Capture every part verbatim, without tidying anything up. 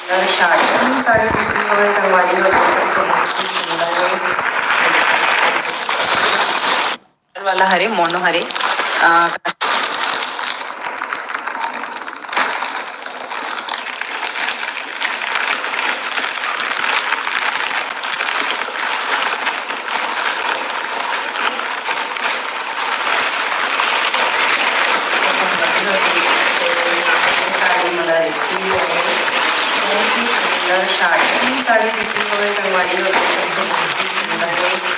सुंदर साड़ी, साड़ी कितनी हमें संगवारी हो, बहुत ही सुंदर है। वाला हरे, मोनो हरे, अ, साड़ी मंगा रखी है। बहुत ही सुंदर साड़ी, साड़ी कितनी हमें संगवारी हो, बहुत ही सुंदर है।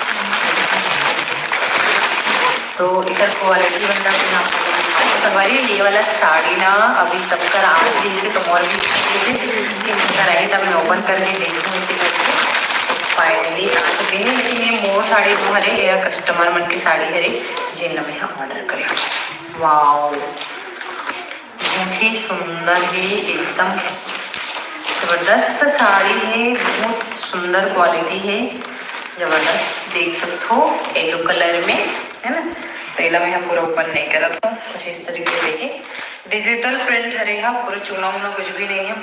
तो एकर क्वालिटी मतलब कि आप लोगन को संगवारी, ये वाला साड़ी ना अभी सबकर आ गई से तो मोर भी कि एकर आई तब मैं ओपन करके देखूँ इसे करके। तो फाइनली आ चुके हैं, लेकिन ये मोर साड़ी जो हरे, ये कस्टमर मन की साड़ी हरे, जिन मैं ऑर्डर करे। वाओ, बहुत ही सुंदर है, एकदम जबरदस्त साड़ी है, बहुत सुंदर क्वालिटी है, जबरदस्त। देख सकते हो येलो कलर में, है ना? तो एला मैं पूरा ओपन नहीं करत हूँ, कुछ इस तरीके से देखिए, डिजिटल प्रिंट हरे हा, पूरा चूना वूना कुछ भी नहीं है।